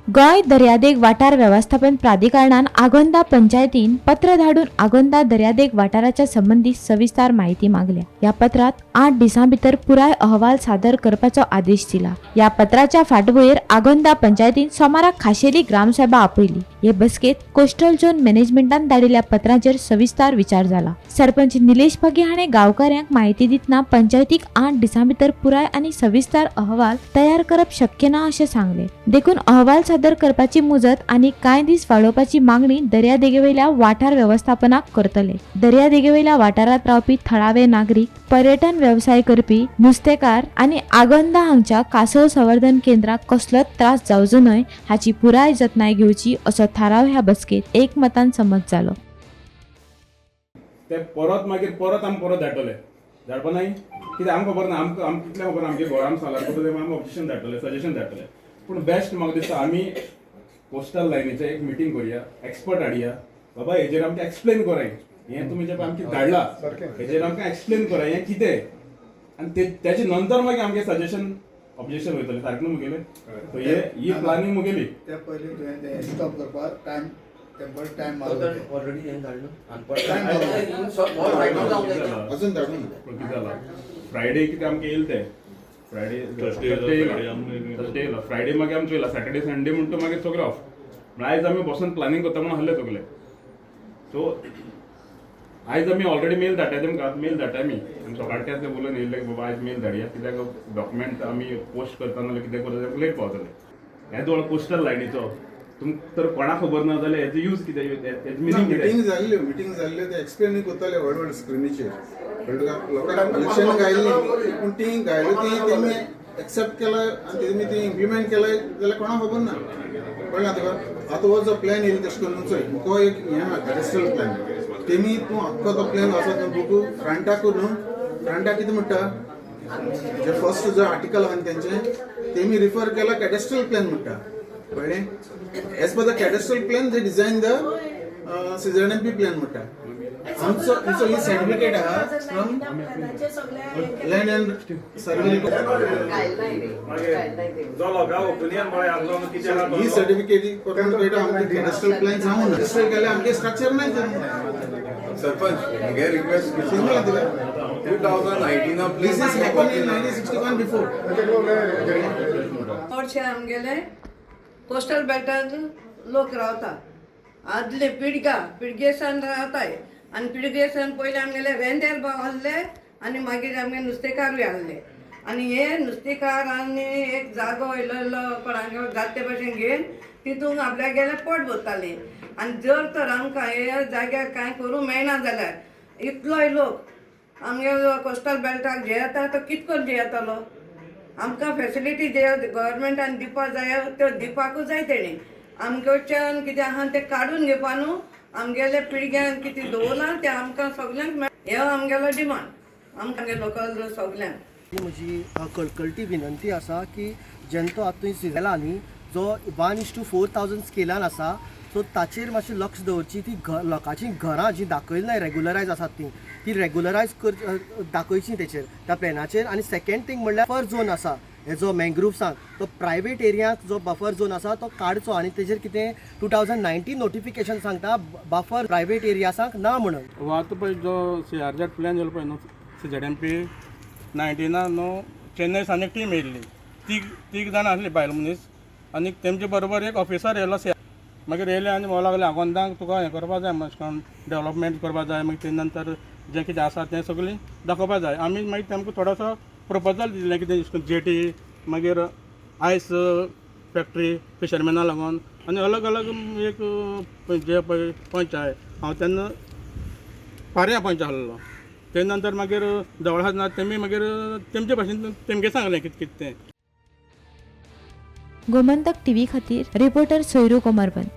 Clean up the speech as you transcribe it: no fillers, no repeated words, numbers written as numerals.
गोंय दर्यादेग वाठार वेवस्थापन प्राधिकरणान आगोंदा पंचायतीन पत्र धाडून आगोंदा दर्यादेग वाठाराच्या संबंदीत सविस्तर माहिती मागल्या. ह्या पत्रात 8 दिसां भितर पुराय अहवाल सादर करपाचो आदेश दिला. ह्या पत्राच्या फाटभुंयेर आगोंदा पंचायतीन सोमाराक खाशेली ग्रामसभा आपयली. हे बसकेत कोस्टल झोन मॅनेजमेंटान धाडिल्ल्या पत्राचेर सविस्तर विचार जाला. सरपंच निलेश पागी हाणें गांवकाऱ्यांक माहिती दितना पंचायतीक 8 दिसां भितर पुराय आनी सविस्तर अहवाल तयार करप शक्य ना अशें सांगलें. देखून अहवाल सादर करपाची मुजत आनी कांय दीस वाडोवपाची मागणी दर्यादेगेवयल्या वाठार वेवस्थापनाक करतले. दर्यादेगेवयल्या वाठारांत रावपी थळावे नागरीक, पर्यटन वेवसाय करपी, नुस्तेकार आनी आगोंदा हांगच्या कासव संवर्धन केंद्राक कसलोच त्रास जावचो न्हय हाची पुराय जतनाय घेवची असो थाराव ह्या बसकेत एकमतान संमत जालो. ते परत मागीर परत आमी परत धाडटले. धाडपा नाय कित्याक आमकां खबर ना, आमकां आमकां कितलें खबर, आमगे घरा आमी सालार करता तें आमी ऑब्जेक्शन धाडटले, सजेशन धाडटले. पूण बेस्ट म्हाका दिसता आमी कोस्टल लायनीचे एक मिटींग करुया, एक्सपर्ट हाडया, बाबा हेजेर आमकां एक्सप्लेन कराय, हें तुमी जें आमकां धाडला हेजेर आमकां एक्सप्लेन कराय हें कितें, आनी ते त्याचे नंतर मागीर आमगे सजेशन ऑब्जेक्शन वयतलें. सारकें न्हू मुगेलें? सो हे ही प्लानींग मुगेली. त्या पयलीं तुवें तें स्टॉप करपाक टायम टेम्पल टायम मारलो. ऑलरेडी हें धाडलो. अजून धाडून पूण कितें जाला, फ्रायडे कितें आमकां येयलें तें फ्रायडे, थर्सडे येयला, थर्सडे येयला, फ्रायडे मागीर आमचो येयला, सॅटर्डे संडे म्हणटा मागीर सगळे ऑफ. म्हळ्यार आयज आमी बसून प्लॅनिंग करता म्हणून आहले सगळे. सो आयज आमी ऑलरेडी मेल धाडटा तेमकां, मेल धाडटा आमी. आमी सकाळचे ते उलोवन येयल्ले की बाबा आयज मेल धाडया, कित्याक डॉक्युमेंट आमी पोस्ट करता नाल्यार कितें करता तेमकां लेट पावतलें. हें दोळ कोस्टल लायनीचो तुमकां तर कोणाक खबर ना जाल्यार हेजो यूज कितें, हेजें मिनींग कितें? मिटींग जाल्ल्यो, मिटींग जाल्ल्यो, ते एक्सप्लेनूय करताले व्हड व्हड स्क्रिनीचेर. कळ्ळें तुका? लोकांक ऑब्जेक्शन घायल्लीं, पूण ती घायली ती तेमी एक्सेप्ट केला आनी तेमी ती इम्प्लिमेंट केलाय जाल्यार कोणाक खबर ना. कळ्ळें तुका? आतां हो जो प्लॅन येयलो तशें करून चोय, मुको एक हें आहा कॅडस्ट्रल प्लॅन, तेमी तूं आख्खो तो प्लॅन आसा तो बुकू फ्रंटाकू न्हू, फ्रंटाक कितें म्हणटा, जे फर्स्ट जो आर्टिकल आहा न्हू तेंचें तेमी रिफर केला कॅडस्ट्रल प्लॅन म्हणटा. कळ्ळें? As per the cadastral plan they design the CZMP plan म्हणटा. आमचो आमचो ही सर्टिफिकेट आहा फ्रॉम लँड अँड सर्वे. जो लोकां ओपिनियन पळय आसलो कितें आहा ही सर्टिफिकेट करून कळटा आमकां कॅडस्ट्रल प्लॅन जावं ना, कॅडस्ट्रल केल्यार आमगे स्ट्रक्चर नाही तर. सरपंच, म्हगे रिक्वेस्ट. समजला तुका? 2019 This is happen in 1961 before. चडशे आमगेले कोस्टल बेल्टान लोक रावता. आदले पिळग्या पिळगेसान रावताय आनी पिळगेसान पयलीं आमगेले रेंदेर भाव आहले आनी मागीर आमगे नुस्तेकारूय आहले. आनी हे नुस्तेकार आनी एक जागो इल्लो इल्लो कोणागे जात ते भशेन घेवन तितूंक आपल्यागेलें पोट भरतालीं. आनी जर तर आमकां हे जाग्यार कांय करूंक मेळना जाल्यार इतलोय लोक आमगे कोस्टल बेल्टाक जियेता तो कित करून जियेतलो? आमकां फेसिलिटी जे गव्हर्मेंटान दिवपा जाय त्यो दिवपाकूच जाय. तेणी आमगेच्यान कितें आहा तें काडून घेवपा न्हू, आमगेले पिळग्यान कितें दवरलां तें आमकां सगल्यांक मेळ, हे आमगेलो डिमांड आमकां लोकल सगल्यांक. ही म्हजी कळकळटी विनंती आसा की जेन्ना तो आतां तुवें केला न्ही, जो 1:4000 स्केलान आसा, सो ताचेर मातशें लक्ष दवरची. ती घर लोकांची घरां जीं दाखयली ना रेगुलरायज आसात, ती ती रेगुलरायज कर दाखयची तेचेर त्या प्लॅनाचेर. आनी सेकेंड थींग म्हणल्यार बफर झोन आसा हेजो मँग्रुव्सांक, तो प्रायवेट एरियाक जो बफर झोन आसा तो काडचो. आनी तेजेर कितें 2019 नोटिफिकेशन सांगता बफर प्रायवेट एरियासांक ना म्हणून. हो आतां पळय जो सीआरझेड प्लॅन जालो पळय न्हू, सीझेडएमपी 19ना न्हू, चेन्नय सान एक टीम येयल्ली, तीग तीग जाणां आसली बायल मनीस आनी तेमचे बरोबर एक ऑफिसर येयलो. सी मागीर येयले आनी म्हणूंक लागले आगोंदाक तुका हें करपा जाय, अशें करून डेवलपमेंट करपा जाय. मागीर तेजे नंतर जें कितें आसा तें सगळें दाखोवपा जाय. आमी मागीर तेमकां थोडोसो प्रपोजल दिलें, कितें अशें करून जेटी, मागीर आयस फॅक्ट्री फिशरमॅना लागून आनी अलग अलग एक जे पळय पंच आहाय. हांव तेन्ना पारया पंच आहलो. ते नंतर मागीर जवळ ना तेमी मागीर तेमचे भाशेन तेमगे सांगलें कितें कितें तें. गोमंतक टीव्ही खातीर रिपोर्टर सोयरू कोमरपंत.